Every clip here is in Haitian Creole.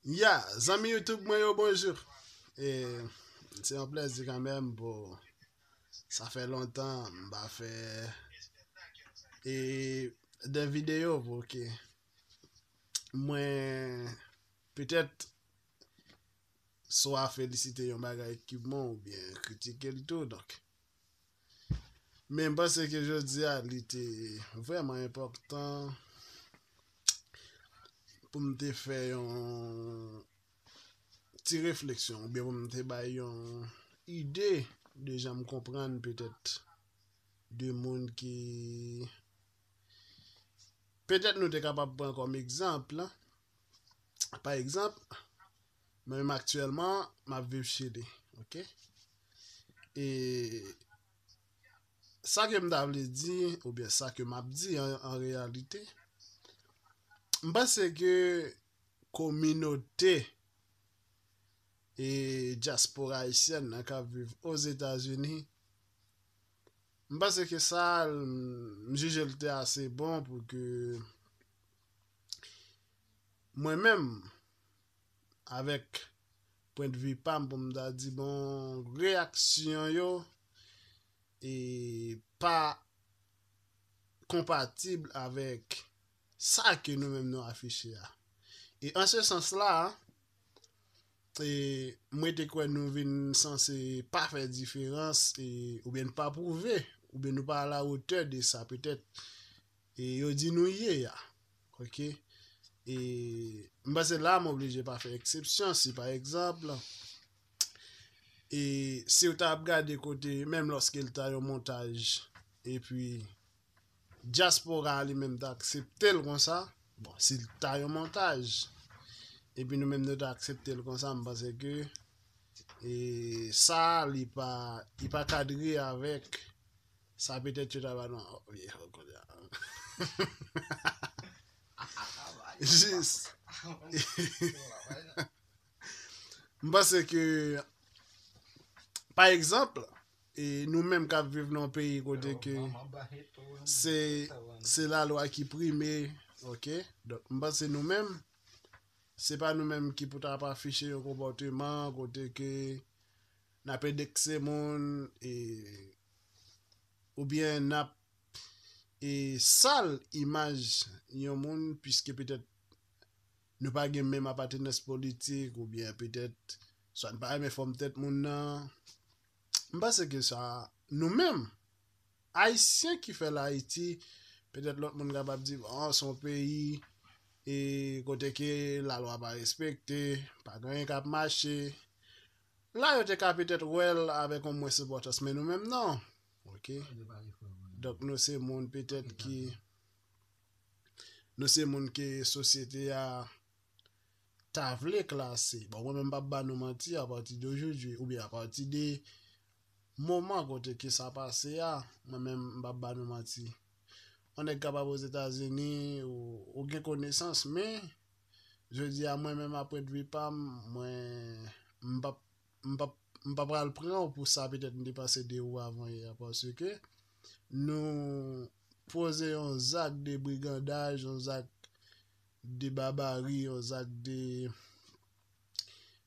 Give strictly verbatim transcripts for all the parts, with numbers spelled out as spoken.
Ya, zanmi YouTube mwen yo, bonjou. E, se yon plèzi kanmenm pou sa fè lontan m pa fè e de videyo pou ke mwen petèt swa felisite yon bagay ki bon oubyen kritike l tou. Donk, men m panse ke jodi a li te vrèman enpòtan pou m te fè yon ti refleksyon oubyen pou m te bay yon ide de jan m konprann petèt de moun ki petèt nou te kapab pran kòm egzanp. Pa egzanp, mwen menm aktyèlman, m ap viv Chili, oke? E sa ke m ta vle di, oubyen sa ke m ap di an, an reyalite, m panse ke kominote e dyaspora ayisyèn nan k ap viv Ozetazini, m panse ke sa, m jije l te ase bon pou ke mwen menm, avèk pwendvi pa m, pou m ta di, bon, reyaksyon yo e pa konpatib avèk sa ke nou menm nou afiche a. E an se sans la, e mwen te kwè nou vin sanse pa fè diferans e, oubyen n pa pwouve, oubyen nou pa alawotè de sa petèt e yo di nou ye a. Oke? E m panse la m oblije pa fè eksepsyon si pa egzanp e si w ta ap gade kote menm lòske l ta yon montaj epi dyaspora a li menm ta aksepte l konsa, bon, si l ta yon montaj epi nou menm nou ta aksepte l konsa, m panse ke e sa li pa li pa kadre avèk sa petèt yo ta ba nou. Jis m panse ke pa egzanp e nou menm k ap viv nan yon peyi kote ke se se lalwa ki prime, oke? Donk m panse nou menm se pa nou menm ki pou ta ap afiche yon konpòteman kote ke n ap endekse moun e oubyen n ap e sal imaj yon moun piske petèt nou pa gen menm apatenans politik oubyen petèt swa n pa renmen fòm tèt moun nan. M panse ke sa nou menm Ayisyen ki fè l Ayiti, petèt lòt moun kapab di, bon, se yon peyi e kote ke lalwa pa respekte, pa gen anyen k ap mache. La yo te ka petèt wè l avèk yon mwens enpòtans, men nou menm non. Oke? Donk nou se moun petèt ki nou se moun ke sosyete a ta vle klase. Bon, mwen menm m p ap ba nou manti, apati de jodi oubyen apati de moman kote ke sa pase a, mwen menm m p ap ba nou manti. Yon nèg kapab Ozetazini ou, ou gen konesans, men jodi a mwen menm apre dvi pa m, mwen m p ap m p ap m pa pral pran w pou sa petèt m te pase de ou avan yè a, paske nou poze yon zak de brigandaj, yon zak de babari, yon zak de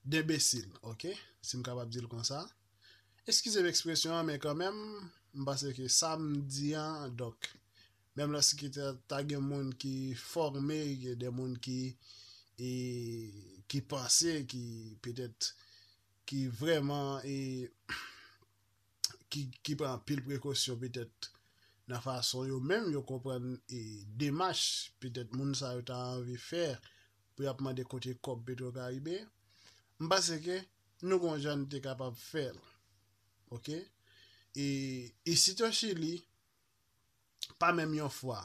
denbesil, oke? Si m kapab di l konsa. Eskize m ekspresyon an, men kanmenm, m panse ke sa m di an, donk, menm lòske ta, ta gen moun ki fòme, gen de moun ki, e, ki panse, ki petèt, ki vrèman, e, ki, ki pran anpil prekosyon petèt nan fason yo menm yo konprann e demach petèt moun sa yo ta anvi fè pou y ap mande kote kòb Petro Caribe. M panse ke nou gon jan n te kapab fè l. Oke? E, isit o Chili, pa menm yon fwa.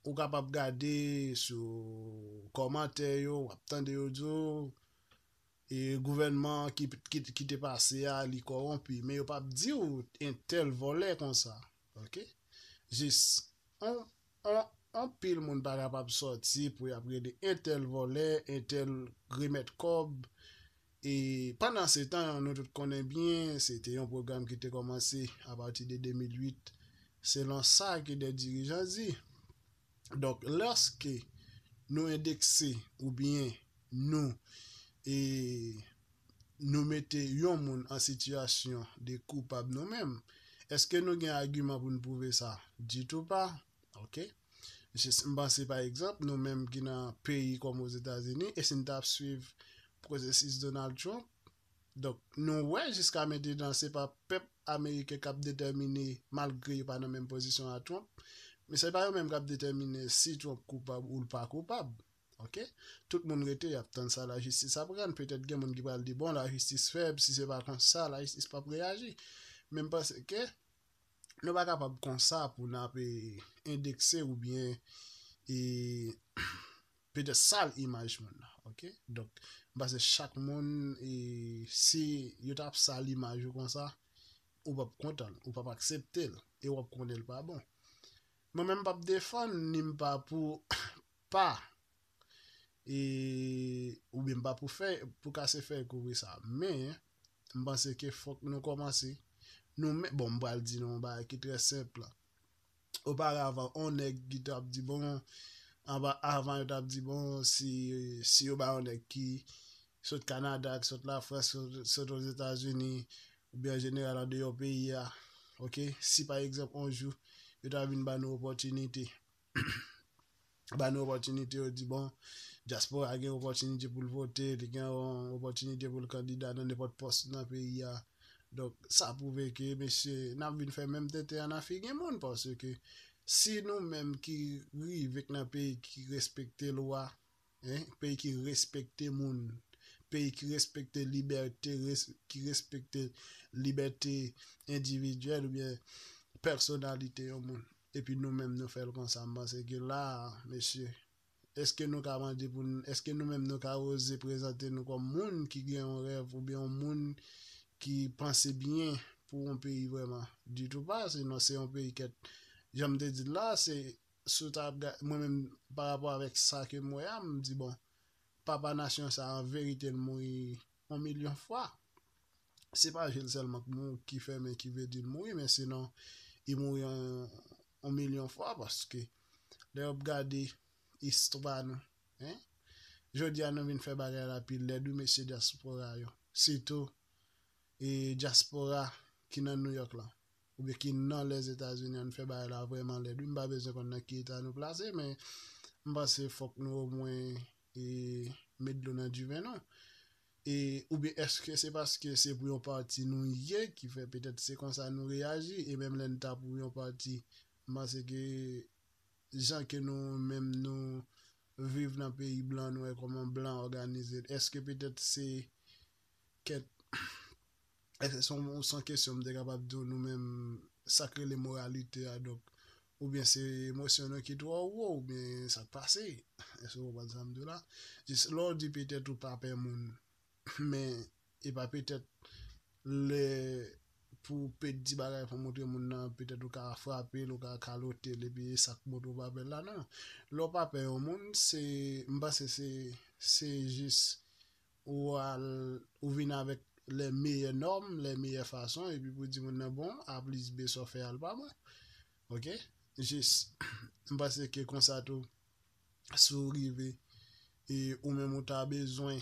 Ou kapab gade sou kòmantè yo, w ap tande yo di w, e gouvènman ki, ki, ki te pase a, li kòwonpi. Men yo p ap di w entèl vòlè konsa. Oke? Jis, on, on, on pil moun pa kapab sòti pou y ap rele entèl vòlè, entèl remèt kòb. E pandan se tan, nou tout konnen byen, se te yon pwogram ki te kòmanse apati de de mil uit, selon sa ke de dirijan di. Donk, lòske nou endekse oubyen nou, e, nou mete yon moun an sitiyasyon de koupab nou menm, èske nou gen agiman pou n pwouve sa? Ditou pa. Ok? Jis, m panse, pa egzanp, nou menm ki nan peyi kòm Ozetazini, e si n t ap swiv pwosesis Donald Trump, donk, nou wè jiska mentenan, se pa pèp ameriken k ap detèmine, malgre yo pa nan menm pozisyon a Trump, men se pa yo menm k ap detèmine si Trump koupab ou l pa koupab. Ok? Tout moun rete, y ap tann sa lajistis ap rann. Petèt gen moun ki pral di, bon, lajistis fèb, si se pa konsa, lajistis p ap reyaji. Men m panse ke nou pa kapab konsa pou n ap, e, endekse oubyen, e, petèt sal imaj moun nan, ok? Donk, m panse chak moun, e, si yo t ap sal imaj ou konsa, ou p ap kontan l, ou p ap aksepte l, e w ap konnen l pa bon. Mwen menm m p ap defann, ni m pa pou pa, e, oubyen m pa pou fè, pou kase fèy kouvri sa. Men, m panse ke fòk nou kòmanse, nou men, bon, m pral di nou yon bagay ki trè senp la. Oparavan, on nèg ki t ap di, bon, anba, avan yo t ap di, bon, si, si yo ba on nèg ki sot Kanada, ki sot Lafrans, sot, sot Ozetazini, oubyen an jeneral andeyò peyi a, ok? Si pa egzanp, on jou, yo ta vin ba nou opòtinite, ba nou opòtinite, yo di, bon, dyaspora gen opòtinite pou l vote, li gen yon opòtinite pou l kandida nan nenpòt pòs nan peyi a. Donk, sa pwouve ke, mesye, n ap vin fè menm tenten an nan figi moun, paske si nou menm ki rive k nan peyi ki respekte lwa, en, peyi ki respekte moun, peyi ki respekte libète, res-, ki respekte libète endividyèl oubyen pèsonalite yon moun, epi nou menm nou fè l konsa, m panse ke la, mesye, èske nou ka mande pou n, èske nou menm nou ka oze prezante nou kòm moun ki gen yon rèv oubyen yon moun ki panse byen pou yon peyi vrèman? Ditou pa, sinon se yon peyi kèt, jan m te di l la, se, si w ta ap ga-, mwen menm, pa rapò avèk sa ke m wè a, m di, bon, papa nasyon sa, an verite, l mouri yon milyon fwa. Se pa je l sèlman k mou-, ki fèmen ki vle di l mouri, men sinon, li mouri yon, yon milyon fwa, paske lè w ap gade istwa nou, en, jodi a nou vin fè bagay la pi lèd, wi, mesye dyaspora yo. Sitou, e, dyaspora ki nan New York la, oubyen ki nan Lèzetazini an, fè bagay la vrèman lèd, wi, m pa bezwen konn nan ki eta nou plase, men m panse fòk nou omwen, e, met dlo nan diven nou. E, oubyen èske se paske se pou yon pati nou ye ki fè petèt se konsa nou reyaji, e menm lè n ta pou yon pati, m panse ke jan ke nou menm nou viv nan peyi blan, nou wè kòman blan òganize l. Èske petèt se kèt, èske se yon, se yon kesyon m te kapab di w nou menm sa k rele moralite a, donk, oubyen se emosyon nou ki twò wo, oubyen sa k pase? Èske w konprann sa m di w la? Jis lè w di petèt ou pa pè moun, men e pa petèt lè pou w pe di bagay pou w montre moun nan, petèt ou ka frape l, ou ka kalote l, epi e sa k montre w pa pè l la, non. Lè w pa pè yon moun, se, m panse se, se jis ou al, ou vin avèk lè meyè nòm, lè meyè fason, epi pou di moun nan, bon, A plis B sa w fè a l pa bon. Ok? Jis, m panse ke konsa tou, si w rive, e ou menm ou ta bezwen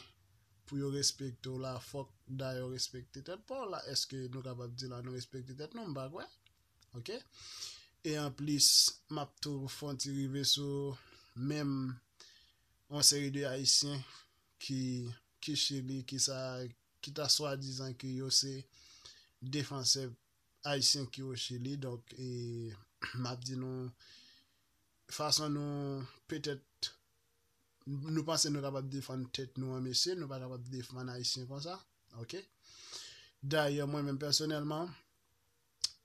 pou yo respekte w la, fòk dayè w respekte tèt pa w la. Èske nou kapab di la nou respekte tèt nou? M pa kwè. Ok? E anplis, m ap tou fè yon ti rive sou menm yon seri de Ayisyen ki, ki Chili, ki sa, ki ta swadizan ke yo se defansè Ayisyen ki o Chili. Donk, e, m ap di nou, fason nou petèt, nou panse nou kapab defann tèt nou an, mesye, nou pa kapab defann Ayisyen konsa. Ok? Dayè, mwen menm pèsonèlman,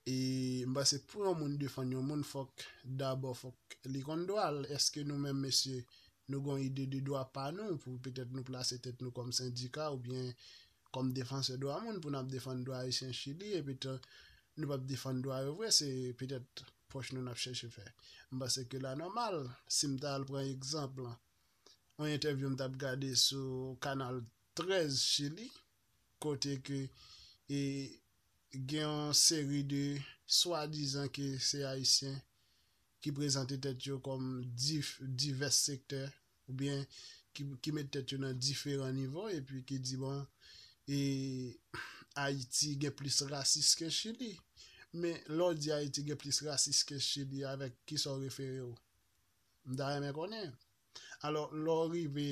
e m panse pou yon moun defann yon moun, fòk, dabò, fòk li konn dwa l. Èske nou menm, mesye, nou gon ide de dwa pa nou, pou petèt nou plase tèt nou kòm sendika oubyen kòm defansè dwa moun, pou n ap defann dwa Ayisyen Chili, epi tou, nou p ap defann dwa yo vre, se petèt pòch nou n ap chèche fè. M panse ke la nòmal, si m ta al pran egzanp, yon entèvyou m t ap gade sou Kanal trèz Chili, kote ke, e, gen yon seri de swadizan ke se Ayisyen ki prezante tèt yo kòm dif-, divès sektè, oubyen ki, ki met tèt yo nan diferan nivo epi ki di, bon, e, Ayiti gen plis rasis ke Chili. Men lè w di Ayiti gen plis rasis ke Chili, avèk kisa w refere w? M ta renmen konnen. Alò, lè w rive,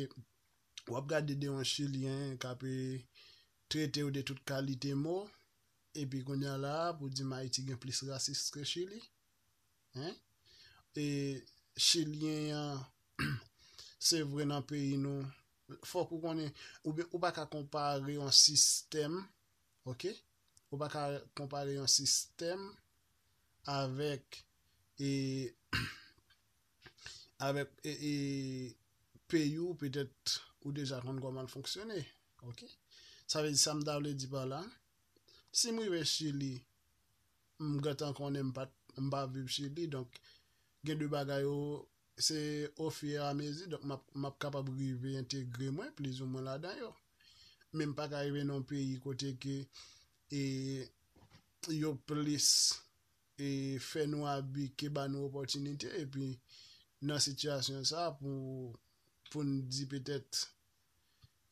w ap gade de yon Chilyen k ap, e, trete w de tout kalite mo, epi kounye a la a, pou di m Ayiti gen plis rasis ke Chili. Hein? E Chilyen an, se vre nan peyi nou, fòk ou konnen, oubyen ou pa ka konpare yon sistèm, ok? Ou pa ka konpare yon sistèm avèk, e, avèk, e, e, peyi w, petèt ou deja konn kòman l fonksyone, ok? Sa vle di, sa m ta vle di pa la, si m rive Chili, m gentan konnen m pa, m pa viv Chili, donk gen de bagay yo, se au fur et à mesure, donk m ap, m ap kapab rive entegre mwen plizoumwen ladan yo. Men m pa ka rive nan yon peyi kote ke, e, yo plis, e, fè nou abi ke ba nou opòtinite, epi nan sitiyasyon sa, pou, pou n di petèt,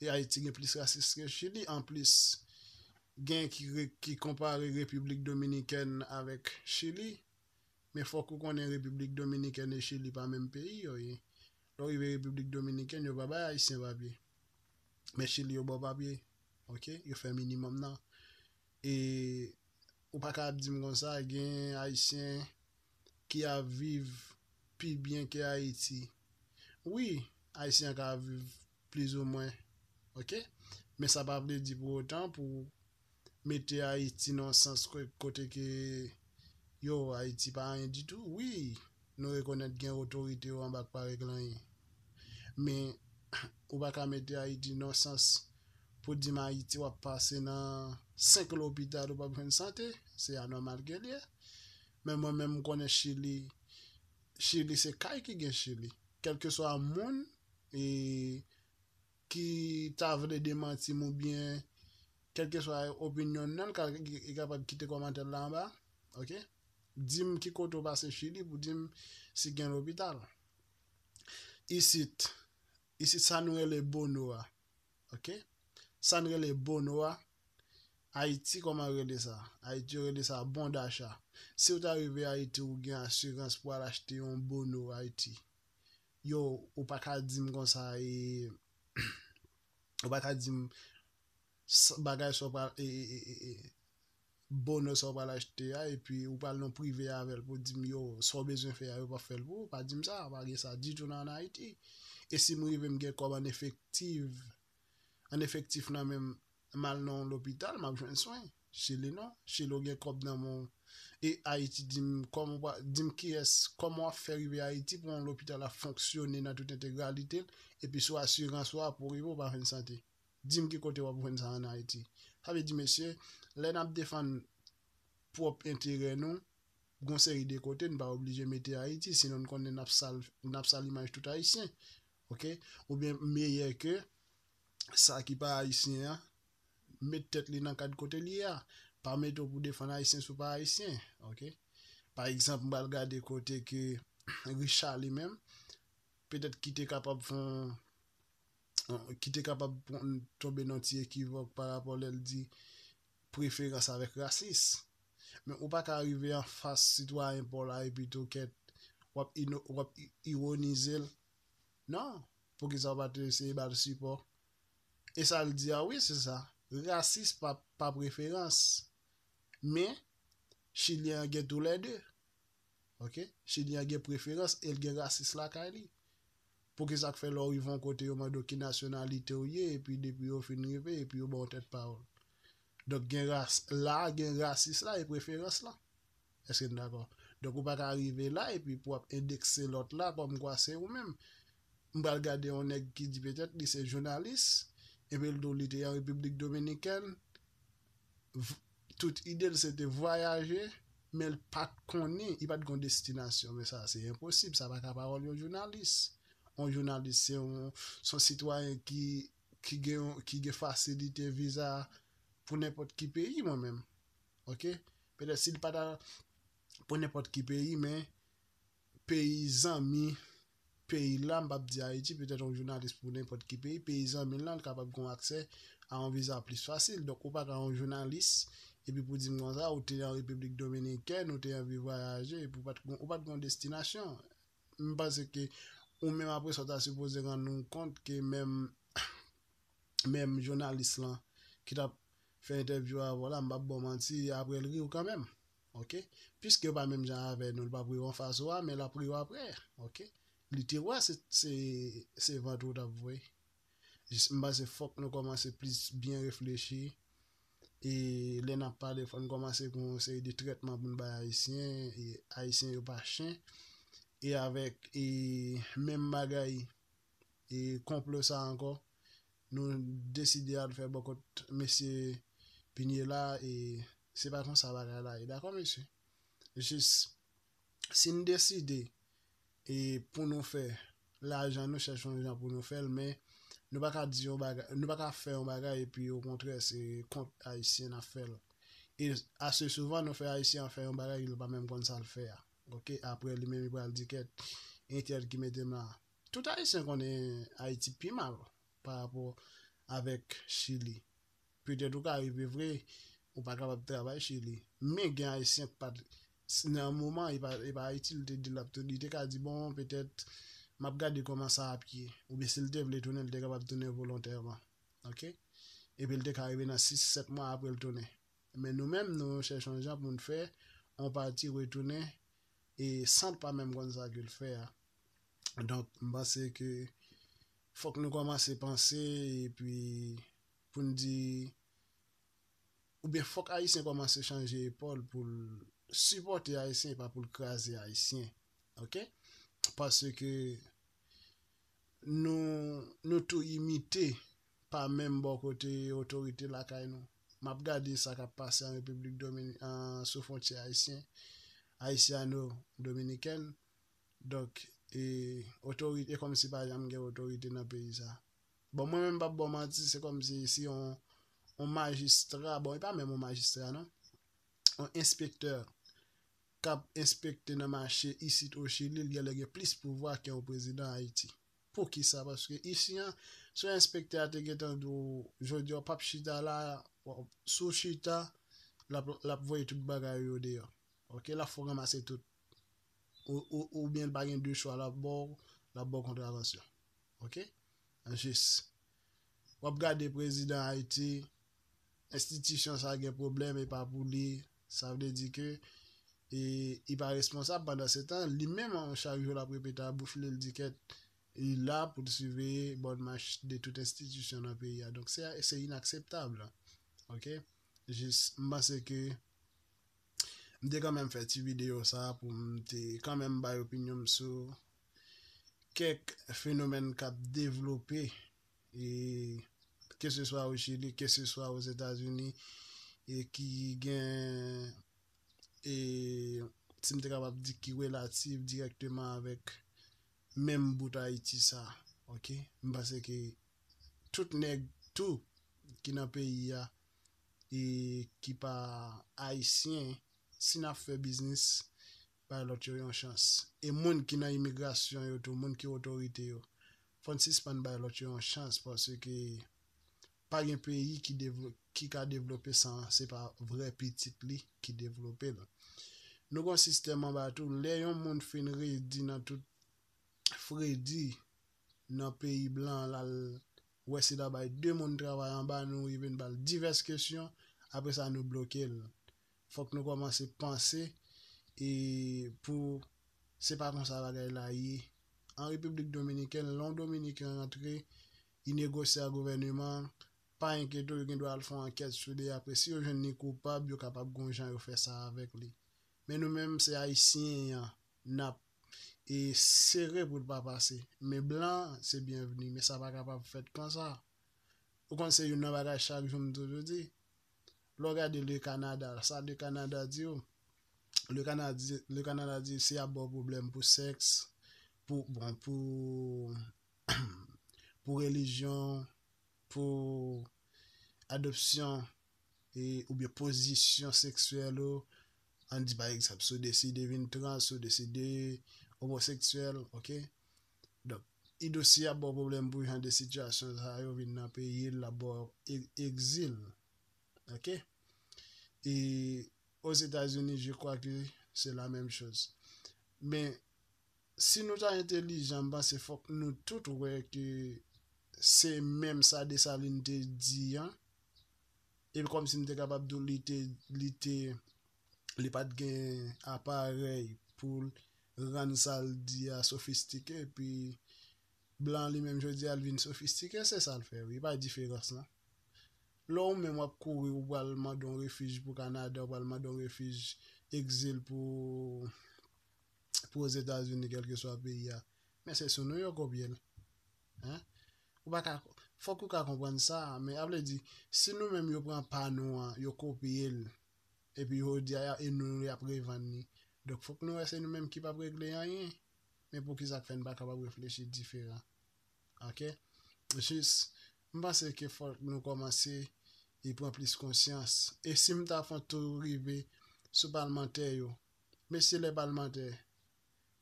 e Ayiti gen plis rasis ke Chili. Anplis, gen ki, re- ki konpare Repiblik Dominikèn avèk Chili. Men fòk ou konnen Repiblik Dominikèn e Chili pa menm peyi yo ye. Lè w rive Repiblik Dominikèn, yo pa bay Ayisyen papye. Men Chili, yo ba w papye. Ok? Yo fè minimòm nan. E ou pa ka ap di m konsa, gen Ayisyen ki ap viv pi byen ke Ayiti. Wi, Ayisyen an ka viv plizoumwen, ok? Men sa pa vle di pou otan pou mete Ayiti nan sans kote ke, yo, Ayiti pa anyen ditou. Wi, nou rekonèt gen otorite yo anba k pa regle anyen. Men ou pa ka mete Ayiti nan sans pou di m Ayiti w ap pase nan senk lopital ou p ap jwenn sante. Se anòmal ke l ye. Men mwen menm m konnen Chili, Chili se kay ki gen Chili. Kèlkeswa moun, e, ki ta vle demanti m oubyen kèlkeswa opinyon l nan, l ka, li kapab kite kòmantè l la anba. Ok? Di m ki kote w pase Chili pou di m si gen lopital. Isit, isit sa nou rele bono a. Ok? Sa n rele bono a, Ayiti, kòman yo rele sa? Ayiti, yo rele sa bon dacha. Si w ta rive Ayiti, ou gen asirans pou al achte yon bono Ayiti. Yo, ou pa ka di m konsa, e, ou pa ka di m s- bagay sa w pral, e, e, e, e, e, bono sa w pral achte a, epi ou pral nan prive avè l pou di m, yo, sa w bezwen fè a, yo p ap fè l pou ou. Pa di m sa, pa gen sa ditou nan, ann Ayiti. E si m rive m gen kòb an efektif, an efektif nan men m, m al nan yon lopital, m ap jwenn swen. Chili non. Chili w gen kòb nan men w. E Ayiti di m, kòman w pa, di m kiyès, kòman w ap fè rive Ayiti pou yon lopital ap fonksyone nan tout entegralite l, epi sou asirans ou a pou rive w pa jwenn sante. Di m ki kote w ap jwenn sa ann Ayiti. Sa vle di, mesye, lè n ap defann pwòp enterè nou, gon seri de kote n pa oblije mete Ayiti, sinon n konnen n ap sal, n ap sal imaj tout Ayisyen. Ok? Oubyen meyè ke sa ki pa Ayisyen an, met tèt li nan kad kote l ye a. Pa mete w pou defann Ayisyen si w pa Ayisyen. Ok? Pa egzanp, m pral gade kote ke Richard li menm, petèt ki te kapab fè yon, ki te kapab pran- tonbe nan ti ekivòk pa rapò lè l di preferans avèk rasis. Men ou pa ka rive anfas sitwayen pa w la epi tou kèt, w ap ino- w ap i- iwonize l. Non, poukisa w pa te eseye ba l sipò? E sa l di a, wi, se sa. Rasis pa, pa preferans. Men, Chilyen an gen toulède. Ok? Chilyen an gen preferans e l gen rasis lakay li. Poukisa k fè lè w rive yon kote yo mande w ki nasyonalite w ye, epi depi yo fin rive, epi yo ba w tèt pawòl? Donk gen ras, la gen rasis la e preferans la. Èske n dakò? Donk ou pa ka rive la epi pou w ap endekse lòt la kòmkwa se ou menm. M pral gade yon nèg ki di petèt li se jounalis, epi l di w li te an Repiblik Dominikèn, v- tout ide l se te vwayaje, men l pa t konnen, li pa t gen yon destinasyon. Men sa se enposib, sa pa ka pawòl yon jounalis. Yon jounalis se yon, se yon sitwayen ki, ki gen, yon- ki gen fasilite viza pou nenpòt ki peyi, mwen menm. Ok? Petèt si l pa ta pou nenpòt ki peyi, men peyi zanmi, peyi l la, m p ap di Ayiti, petèt yon jounalis pou nenpòt ki peyi, peyi zanmi l lan, l kapab gen yon aksè a yon viza plis fasil. Donk, ou pa ka yon jounalis, epi pou di m konsa, ou te an Repiblik Dominikèn, ou te anvi vwayaje, epi ou pa t gon, ou pa t gon destinasyon. M panse ke ou menm apre sa, w ta sipoze rann ou kont ke menm, menm jounalis lan ki t ap fè entèvyou avè w la, m p ap ba w manti, apre l ri w kanmenm. Oke? Piske yo pa menm jan avè nou, l p ap ri w anfas ou a, men l ap ri w apre. Oke? Li te wè se, se, se vant ou t ap voye. Jis, m panse fòk nou kòmanse plis byen reflechi. E lè n ap pale, fò n kòmanse gen yon seri de trètman pou n bay Ayisyen. E Ayisyen yo pa chen. E avèk, e menm bagay, e konplo sa ankò, nou deside al fè bò kot mesye Pinye la, e se pa konsa bagay la ye. Dakò, mesye? Jis, si n deside, e pou nou fè lajan, nou chèche yon jan pou nou fè l, men nou pa ka di yon bagay, nou pa ka fè yon bagay epi okontrè se kont Ayisyen n ap fè l. E ase souvan nou fè Ayisyen an fè yon bagay, li pa menm konn sa l fè a. Oke, apre li menm li pral di kèt, entèl ki mete m la. Tout Ayisyen konnen Ayiti pi mal pa rapò avèk Chili. Petèt ou ka rive vre, ou pa kapab travay Chili. Men gen Ayisyen k pa t, nan moman, e pa, e pa Ayiti, li te di l ap tou, li te ka di, bon, petèt, m ap gade kòman sa ap ye. Oubyen si l te vle tounen, li te kapab tounen volontèman. Oke? Epi l te ka rive nan sis, sèt mwa apre l tounen. Men nou menm, nou chèche yon jan pou n fè yon pati retounen e san l pa menm konn sa ke l fè a. Donk, m panse ke fòk nou kòmanse panse epi pou n di, oubyen fòk Ayisyen kòmanse chanje epòl pou l sipòte Ayisyen e pa pou l kraze Ayisyen. Oke? Paske nou, nou tou imite pa menm bò kote otorite lakay nou. M ap gade sa k ap pase an Repiblik Domini-, an, sou fwontyè ayisyen, ayisyano-dominikèn. Donk, e, otorite, e kòmsi pa janm gen otorite nan peyi sa. Bon, mwen menm, m p ap ba w manti, se kòmsi si yon, yon majistra, bon, e pa menm yon majistra, non. Yon enspektè k ap enspekte nan mache isit o Chili, l genlè gen plis pouvwa ke yon prezidan Ayiti. Poukisa? Paske isi an, si enspektè a te gentan di w, jodi a w p ap chita la, w ap, si w chita, l ap, l ap voye tout bagay yo deyò. Oke, l ap fè w ranmase tout. Ou, ou, oubyen l pa gen de chwa, l ap ba w, l ap ba w kontravansyon. Oke? Jis. W ap gade prezidan Ayiti, enstitisyon sa gen pwoblèm, e pa pou li. Sa vle di ke, e, li pa responsab. Pandan se tan, li menm, chak jou l ap repete a bouch li, l di kèt, li la pou l siveye bòn mach de tout enstitisyon nan peyi a. Donk, se, se inakseptab. Oke? Jis, m panse ke m te kanmenm fè ti videyo sa pou m te kanmenm bay opinyon m sou kèk fenomèn k ap devlope, e, keseswa o Chili, keseswa Ozetazini, e ki gen, e, si m te kapab di, ki relatif dirèkteman avèk menm bout Ayiti sa. Oke? M panse ke tout nèg tou ki nan peyi a e ki pa ayisyen, si n ap fè biznis, bay lòt yo yon chans. E moun ki nan imigrasyon yo tou, moun ki otorite yo, fò n sispann bay lòt yo yon chans, paske pa gen peyi ki devlo-, ki ka devlope san se pa vrè pitit li ki devlope l. Nou gen yon sistèm anba tou, lè yon moun fin redi nan tout fredi nan peyi blan, l al wè si l a bay de moun travay anba, nou rive n ba l divès kesyon, apre sa nou bloke l. Fòk nou kòmanse panse e pou se pa konsa bagay la ye. An Repiblik Dominikèn, lè yon Dominiken rantre, li negosye ak gouvèneman, pa enkyete w, yo gen dwa al fè yon ankèt sou li. Apre, si yo jwenn li koupab, yo kapab gon jan yo fè sa avèk li. Men nou menm, se Ayisyen an, n ap, e, sere pou l pa pase. Men blan, se byenvni, men sa pa kapab fèt konsa. Ou konn se youn nan bagay chak jou m toujou di. Lè w gade le Kanada, sa le Kanada di w? Le Kanadi-, le Kanada di si y ap ba w pwoblèm pou sèks, pou, bon, pou, pou relijyon, pou adopsyon, e, oubyen pozisyon seksyèl ou, ann di pa egzanp, si w deside vin trans, si w deside omoseksyèl, oke? Ido, si y ap ba w pwoblèm pou jan de sitiyasyon sa yo, vin nan peyi l, l ap ba w e- egzil. Ok? E Ozetazini, je crois que c'est la même chose. Men, si nou ta entelijan, m panse fòk nou tout wè ke se menm sa Desalin te di an. E kòmsi m te kapab di w, li te, li te, li pa t gen aparèy pou l rann sa l di a sofistike, epi blan li menm jodi a l vin sofistike, se sa l fè, wi, pa diferans lan. Lè w menm w ap kouri, ou pral mande yon refij pou Kanada, ou pral mande yon refij egzil pou, pou Ozetazini, kèlkeswa peyi a. Men se sou nou yo kopye l. Hein? Ou pa ka, fòk ou ka konprann sa, men a vle di, si nou menm yo pran pa nou an, yo kopye l, epi yo di a, e nou y ap revann li. Donk fòk nou wè se nou menm ki p ap regle anyen. Men poukisa k fè n pa kapab reflechi diferan? Ok? Jis, m panse ke fòk nou kòmanse e pran plis konsyans. E si m ta fè yon tou rive sou palmantè yo, mesye lè palmantè,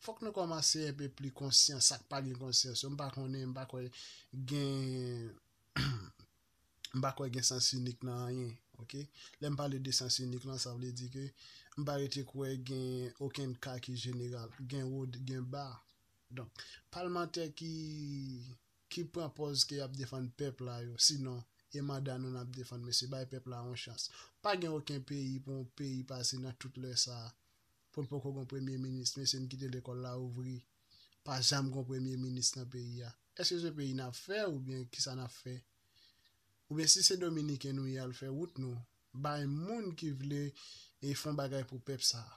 fòk nou kòmanse enpe pli konsyan, sa k pa gen konsyans yo. M pa konnen, m pa kwè gen, m pa kwè gen sans inik nan anyen, ok? Lè m pale de sans inik lan, sa vle di ke m pa rete kwè gen okenn ka ki jeneral, gen wo, gen ba. Donk, palmantè ki, ki pran pòz ke y ap defann pèp la yo, sinon, e manda nou n ap defann, mesye, bay pèp la yon chans. Pa gen okenn peyi pou yon peyi pase nan tout lè sa a, pou l poko gen premye minis, mesye, n kite lekòl la ouvri, pa janm gen premye minis nan peyi a. Èske se peyi n ap fè oubyen kisa n ap fè? Oubyen si se Dominiken nou ye, al fè wout nou, bay moun ki vle e fè yon bagay pou pèp sa a.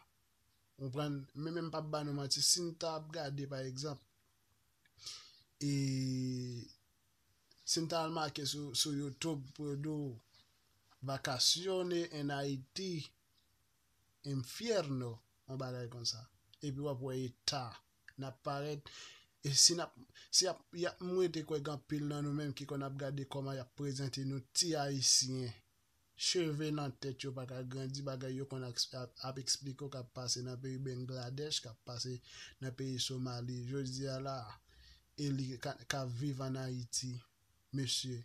Ou konprann? Men, men m p ap ba nou manti, si n ta ap gade pa egzanp, e si n ta al make sou, sou YouTube pou yo di w vacaciones en Haití, infierno, yon bagay konsa. Epi w ap wè eta n ap parèt. E si n ap, si ap, y ap, m rete kwè gen anpil nan nou menm ki konn ap gade kòman y ap prezante nou ti Ayisyen. Cheve nan tèt yo pa ka grandi, bagay yo konn ap, ap, ap eksplike w k ap pase nan peyi Bangladesh, k ap pase nan peyi Somali. Jodi a la, e li ka, ka viv ann Ayiti. Mesye,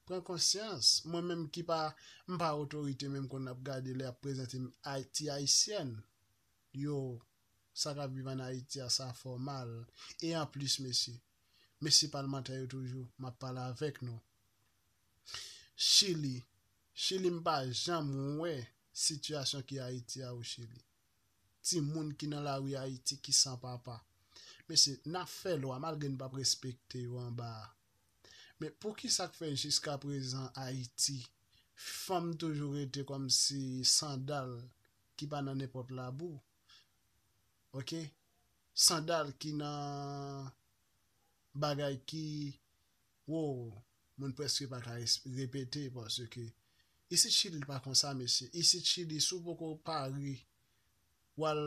pran konsyans. Mwen menm ki pa, m pa otorite, men m konn ap gade lè y ap prezante m Ay-, ti Ayisyèn. Yo, sa k ap viv ann Ayiti a, sa fè w mal. E anplis, mesye, mesye palmantè yo toujou, m ap pale avèk nou. Chili, Chili, m pa janm wè sitiyasyon ki Ayiti a o Chili. Timoun ki nan lari Ayiti ki san papa. Mesye, n ap fè lwa malgre n p ap respekte yo anba a. Men poukisa k fè jiskaprezan Ayiti, fanm toujou rete kòmsi sandal ki pa nan nenpòt labou? Ok? Sandal ki nan bagay ki, wo, moun prèske pa ka res-, repete, paske isit Chili pa konsa, mesye. Isit Chili, si w poko pare, w al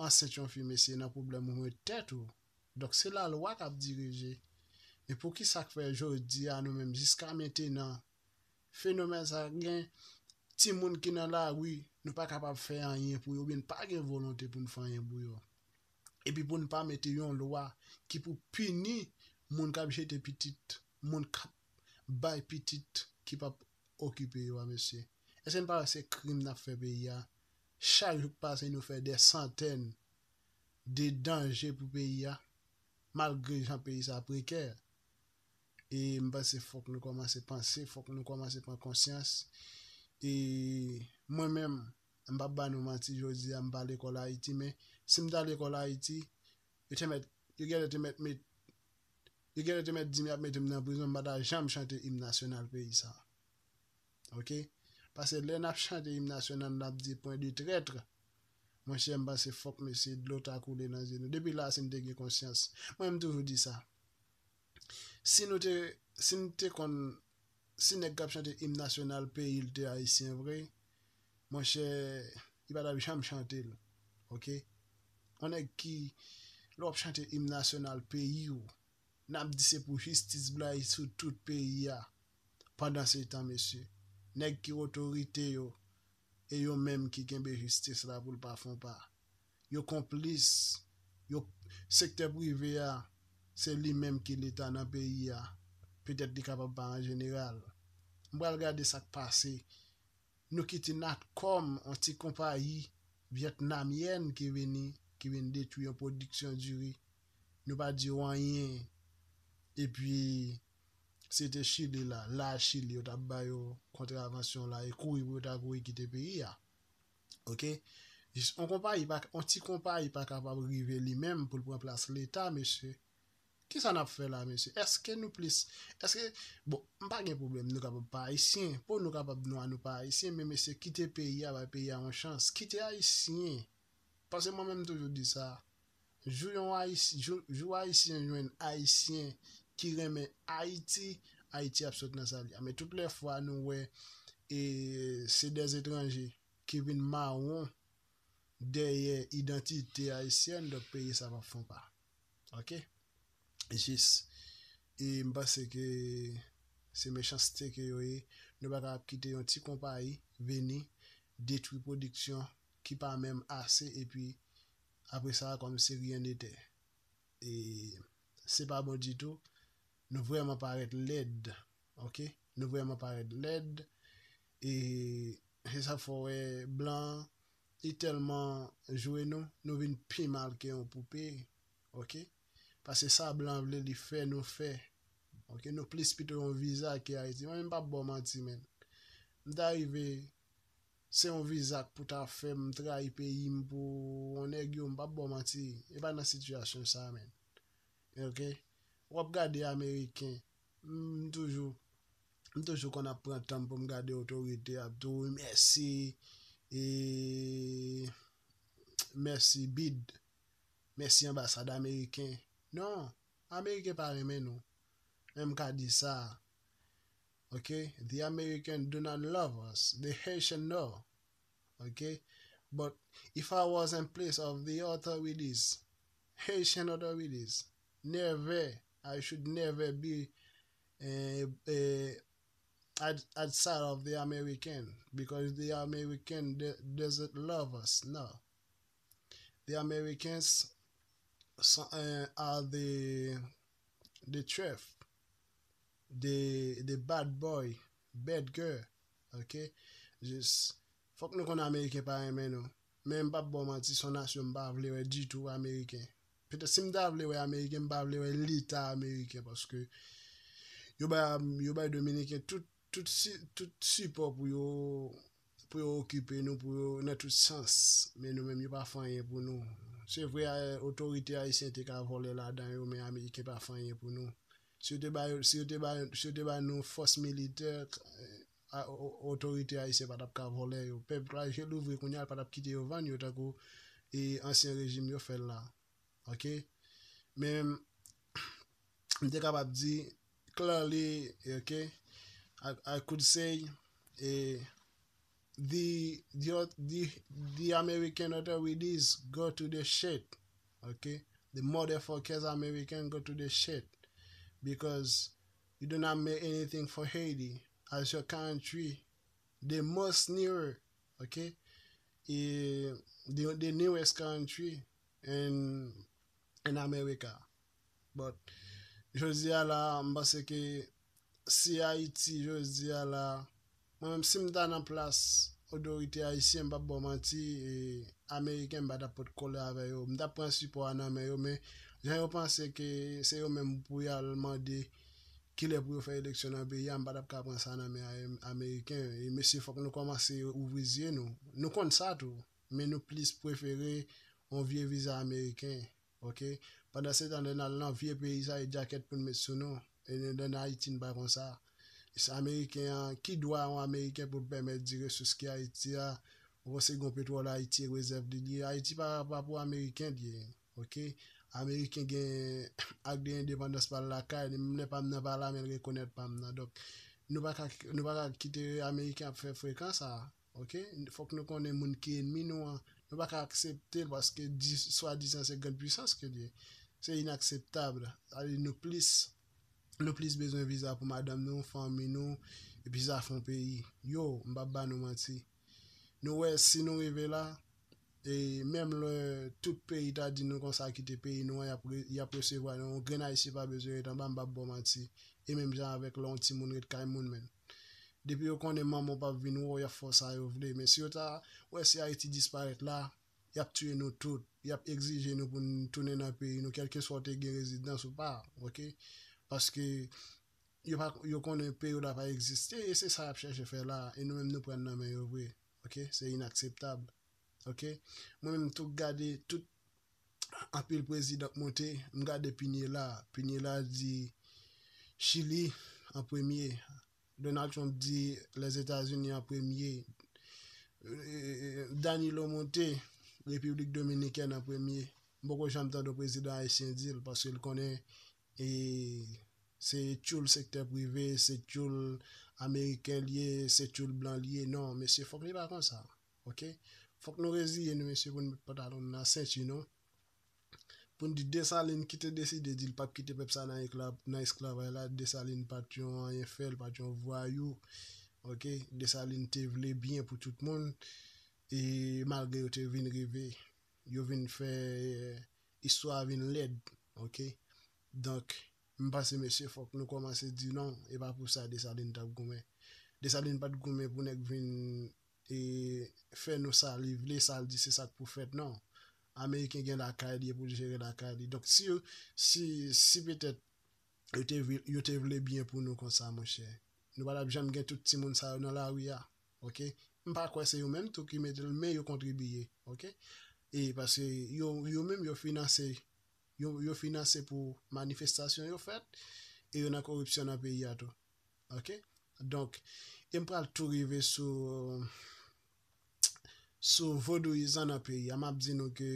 ansent yon fi, mesye, nan pwoblèm ou met tèt ou. Donk, se lalwa k ap dirije. Men poukisa k fè jodi a, nou menm, jiska mentenan, fenomèn sa gen timoun ki nan lari, nou pa kapab fè anyen pou yo, oubyen n pa gen volonte pou n fè anyen pou yo. Epi pou n pa mete yon lwa ki pou pini moun k ap jete pitit, moun k ap bay pitit ki p ap okipe yo a, mesye. Èske n pa wè se krim n ap fè peyi a? Chak jou k pase, nou fè dè santèn de danje pou peyi a, malgre jan peyi sa prekè. E m panse fòk nou kòmanse panse, fòk nou kòmanse pran konsyans. E mwen menm, m p ap ba nou manti, jodi a, m pa lekòl Ayiti, men si m ta lekòl Ayiti, yo te mèt, yo genlè te mèt met, yo genlè te mèt di m y ap mete m nan prizon, m pa ta janm chante im nasyonal peyi sa. Ok? Paske lè n ap chante im nasyonal, n ap di point de traître. Monchè, m panse fòk mesye dlo ta koule nan zye nou. Depi la, si n te gen konsyans. Mwen, m toujou di sa. Si nou te, si n te konn, si nèg k ap chante im nasyonal peyi l te ayisyen vre, monchè, li pa t ap janm chante l. Ok? Yon nèg ki, lè w ap chante im nasyonal peyi w, n ap di se pou jistis blayi sou tout peyi a. Pandan se tan, mesye, nèg ki otorite yo, e yo menm ki kenbe jistis la pou l pa fè yon pa. Yo konplis. Yo, sektè prive a, se li menm ki leta nan peyi a. Petèt li kapab pa an jeneral. M pral gade sa k pase. Nou kite Natcom, yon ti konpayi vyetnamyèn ki vini, ki vin detwi yon pwodiksyon diri. Nou pa di yo anyen. Epi, se te Chili la, la Chili, yo t ap ba yo kontravansyon la, e kouri pou yo ta kouri kite peyi a. Oke? Jis yon konpayi, pa, yon ti konpayi pa kapab rive li menm pou l pran plas leta, mesye. Kisa n ap fè la, mesye? Èske nou plis, èske, bon, m pa gen pwoblèm, nou kapab pa ayisyen. Pou nou kapab nwa, nou pa ayisyen, men mesye, kite peyi a, bay peyi a yon chans. Kite ayisyen. Paske mwen menm, m toujou di sa. Jou yon Ayis-, jou, jou ayisyen jwenn ayisyen ki renmen Ayiti, Ayiti ap sot nan sa li a. Men tout lè fwa nou wè e se dè etranje ki vin mawon dèyè idantite ayisyèn, donk peyi sa p ap fon pa. Oke? Jis. E m panse ke se mechanste ke yo ye. Nou pa ka ap kite yon ti konpayi vini detwi pwodiksyon ki pa menm ase, epi apre sa, kòmsi rien n'était. E se pa bon ditou. Nou vrèman parèt lèd. Oke? Nou vrèman parèt lèd. E se sa k fè w wè blan an, li tèlman jwe nou, nou vin pi mal ke yon poupe. Oke? Paske sa blan an vle li fè, nou fè. Oke? Nou plis pito yon viza ke Ayiti. Mwen menm, m p ap ba w manti, menn. M ta rive, se yon viza k pou ta fè m trayi peyi m pou yon nèg yo, m p ap ba w manti. E pa nan sitiyasyon sa, menn. Oke? W ap gade Ameriken. M toujou, m toujou konn ap pran tan m pou m gade otorite ap di w mèsi, e, mèsi bid, mèsi anbasad ameriken. Non, Ameriken pa renmen nou. Men m ka di sa. Oke? The American do not love us. The Haitian know. Okay? But if I was in place of the authorities, Haitian authorities, never, I should never be uh, uh, outside of the American because the American doesn't love us. No. The Americans uh, are the, the threat, the, the bad boy, bad girl. Okay? Just Fòk nou konn Ameriken pa renmen nou. Men m p ap ba w manti, se yon nasyon m pa vle wè ditou, Ameriken. Petèt si m ta vle wè Ameriken, m pa vle wè Leta Ameriken, paske yo bay, yo bay Dominiken tout, tout, si, tout sipò pou yo, pou yo okipe nou, pou yo, nan tout sans. Men nou menm, yo pa fè anyen pou nou. Se vre, otorite ayisyen te ka vòlè ladan yo, men Ameriken pa fè anyen pou nou. Si yo te ba, si yo te ba, si yo te ba nou fòs militè, otorite ayisyen pa t ap ka vòlè yo. Pèp la je louvri kounye a, l pa t ap kite yo vann yo tankou e ansyen rejim yo fè l la. Oke? Men m te kapab di clearly, oke, I, I could say e the, the, the, the American authorities go to the shit. Okay? The motherfuckers American go to the shit because you do not make anything for Haiti as your country. The most nearer, okay? E, the, the nearest country in, in America. But jodi a la, m panse ke si Ayiti jodi a la, mwen menm si m ta nan plas otorite ayisyen, m p ap ba w manti, e, Ameriken, m pa t ap pot kole avè yo. M t ap pran sipò a nan men yo, men jan yo panse ke se yo menm pou y al mande kilè pou yo fè eleksyon nan peyi a, m pa t ap ka pran sa nan men Ameriken. E mesye, fòk nou kòmanse ouvri zye nou. Nou konn sa tou, men nou plis prefere yon vye viza ameriken. Oke? Pandan se tan, lè n al nan vye peyi sa, e djakèt pou n met sou nou. E lè n Ayiti, n pa konsa. E se Ameriken an, ki dwa yon Ameriken pou l pèmèt di resous ki Ayiti a, ou panse gen yon petwòl Ayiti e rezèv li li ye? Ayiti pa, pa pou Ameriken li ye. Oke? Ameriken gen ak de endepandans pa l lakay li, menm lè pa m nan pa la, men l rekonèt pa m nan. Donk, nou pa ka, nou pa ka kite Ameriken ap fè frekan sa. Oke? Fòk nou konnen moun ki enmi nou an. Nou pa ka aksepte l paske di, swadizan se grann pwisans ke l ye. Se inakseptab. Sa vle di nou plis, nou plis bezwen viza pou madanm nou, fanmi nou, epi zafè yon peyi. Yo, m p ap ba nou manti. Nou wè, si nou rive la, E menm lè tout peyi ta di nou konsa kite peyi nou an, y ap re- y ap resevwa nou. Yon grenn Ayisyen pa bezwen ret anba m, m p ap ba w manti. E menm jan avèk lè yon timoun ret kay moun, men. Depi yo konnen manman w p ap vin wè w, y ap fè w sa yo vle. Men si yo ta wè si Ayiti disparèt la, y ap tiye nou tout. Y ap egzije nou pou n tounen nan peyi nou, kèlkeswa w te gen rezidans ou pa, oke? Paske yo pa, yo konnen peyi w la pa egziste, e se sa y ap chèche fè la, e nou menm nou pran nan men yo vre, oke? Se inakseptab, oke? Mwen menm tou gade tout anpil prezidan k monte, m gade Pinela, Pinela di Chili an premye, Donald Trump di Lèzetazini an premye, Danilo monte, Repiblik Dominikèn an premye. M poko janm tande yon prezidan ayisyen di l, paske l konnen e se tchoul sektè prive, se tchoul ameriken l ye, se tchoul blan l ye. Non, mesye, fòk li pa konsa. Oke? Fòk nou reziye nou, mesye, pou n met pantalon nou nan senti nou. Pou n di Desalin ki te deside di l p ap kite pèp sa nan ekla- nan esklavaj la, Desalin pa t yon anyen fè, l pa t yon vwayou. Oke? Desalin te vle byen pou tout moun. E malgre yo te vin rive, yo vin fè istwa vin lèd. Oke? Donk, m panse, mesye, fòk nou kòmanse di non, e pa pou sa Desalin t ap goumen. Desalin pa t goumen pou nèg vin e fè nou sa li vle, sa l di se sa k pou fèt, non. Ameriken gen lakay li, e pou l jere lakay li. Donk, si, si, si petèt yo te, vle- yo te vle byen pou nou konsa, monchè, nou pa t ap janm gen tout timoun sa yo nan lari a, oke? M pa kwè se yo menm tou ki mete l, men yo kontribiye, oke? E paske yo, yo menm yo finanse, yo, yo finanse pou manifestasyon yo fèt, e yo nan koripsyon nan peyi a tou. Oke? Donk, e m pral tou rive sou, sou vodouyizan nan peyi a. M ap di nou ke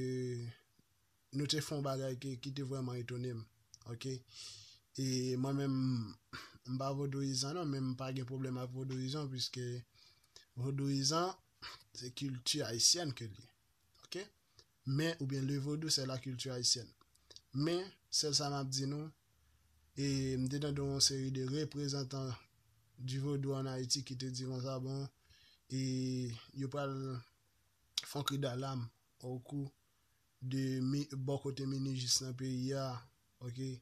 nou te fè yon bagay ki, ki te vrèman etone m. Oke? E mwen menm, m pa vodouyizan non, men m pa gen pwoblèm ak vodouyizan, piske vodouyizan, se kilti ayisyèn ke l ye. Oke? Men, oubyen le vodou, c'est la culture haïtienne. Men, sèl sa m ap di nou, e m te tande yon seri de reprezantan du vodou an Ayiti ki te di konsa, bon, e yo pral fè yon kri dalam okou de mi- bò kote minijis nan peyi a, oke,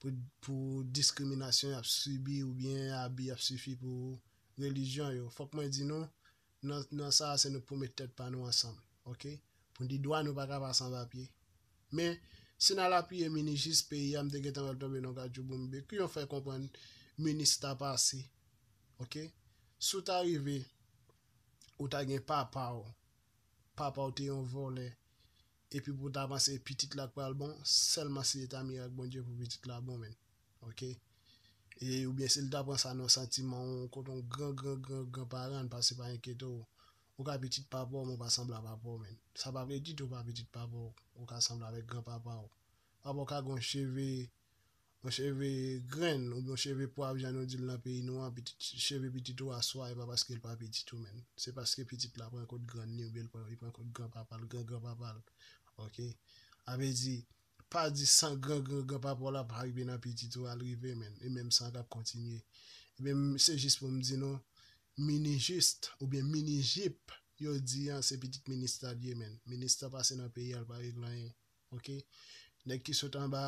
pou, pou diskriminasyon y ap sibi oubyen abi y ap sifi pou relijyon yo. Fòk mwen di nou, nan, nan sa a, se nou k pou met tèt pa nou ansanm, oke? Pou n di dwa nou pa ka pa san papye. Men, si n al apiye minijis peyi a, m te gentan wè l tonbe nan kachouboumbe. Ki yon fè konprann minis ta pase, oke? Si w ta rive, ou ta gen papa w, papa w te yon vòlè, epi pou w ta panse pitit la k pral bon, sèlman si e ta mirak Bondye pou pitit la bon, men. Oke? E, oubyen si l ta pran sa nan santiman, yon kote yon gran, gran, gran, gran paran, pase pa enkyete w. Ou ka pitit papa w, men w pa sanble a papa w, men. Sa pa vle di tou w pa pitit papa w, ou ka sanble avèk gran papa w. Papa w ka gen yon cheve, yon cheve grenn, oubyen yon cheve pwav, jan nou di l nan peyi nou an, pitit, cheve pitit ou a swa, e pa paske l pa pitit ou, men. Se paske pitit la pran kot grann li, oubyen l pran, li pran kot gran papa l, gran gran papa l. Oke? A vle di, pa di san gran gran gran papa w la pa rive nan pitit ou al rive, men. E menm san k ap kontinye. Ebyen, m- se jis pou m di nou, minijis, oubyen minijip, yo di an, se pitit minis ta l ye, men. Minis ta pase nan peyi a, l pa regle anyen. Oke? Nèg ki sot anba,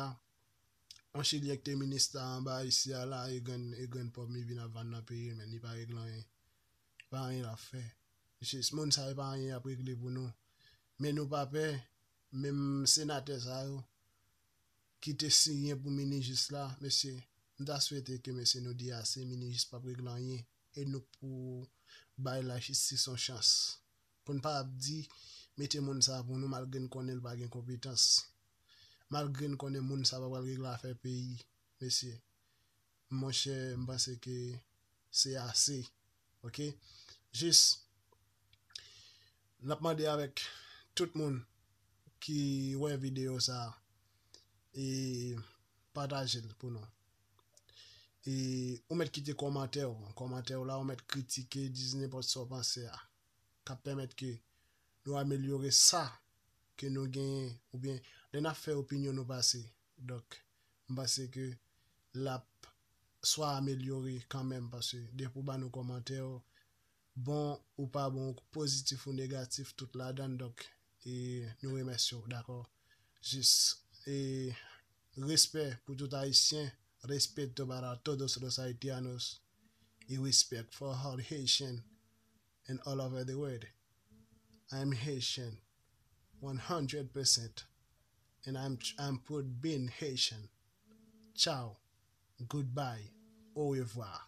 yon chilyen ki te minis ta anba isi a la, e grenn, e grenn pòm li vin ap vann nan peyi, men li pa regle anyen. Pa anyen l ap fè. Jis moun sa yo pa anyen y ap regle pou nou. Men nou pa pè, menm senatè sa yo, ki te siyen pou minijis la, mesye, m ta swete ke mesye nou di ase, minijis p ap regle anyen, e nou pou bay lajistis yon chans. Pou n pa ap di, mete moun sa pou nou, malgre n konnen l pa gen konpetans. Malgre n konnen moun sa pa pral regle afè peyi, mesye. Monchè, m panse ke se ase. Oke? Jis, n ap mande avèk tout moun ki wè videyo sa a, e pataje l pou nou. E ou mèt kite kòmantè w. Kòmantè w la, ou mèt kritike, di nenpòt sa w panse a, k ap pèmèt ke nou amelyore sa ke nou genyen, oubyen lè n ap fè opinyon nou pase. Donk, m panse ke l ap swa amelyore kanmenm, paske depi w ba nou kòmantè w, bon ou pa bon, pozitif ou negatif, tout ladan l. Donk, e nou remèsye w, dakò? Jis, e respè pou tout Ayisyen, respeto para todos los haitianos, e respect for all Haitian and all over the world. I'm Haitian, one hundred percent, and I'm, I'm proud being Haitian. Ciao, goodbye, au revoir.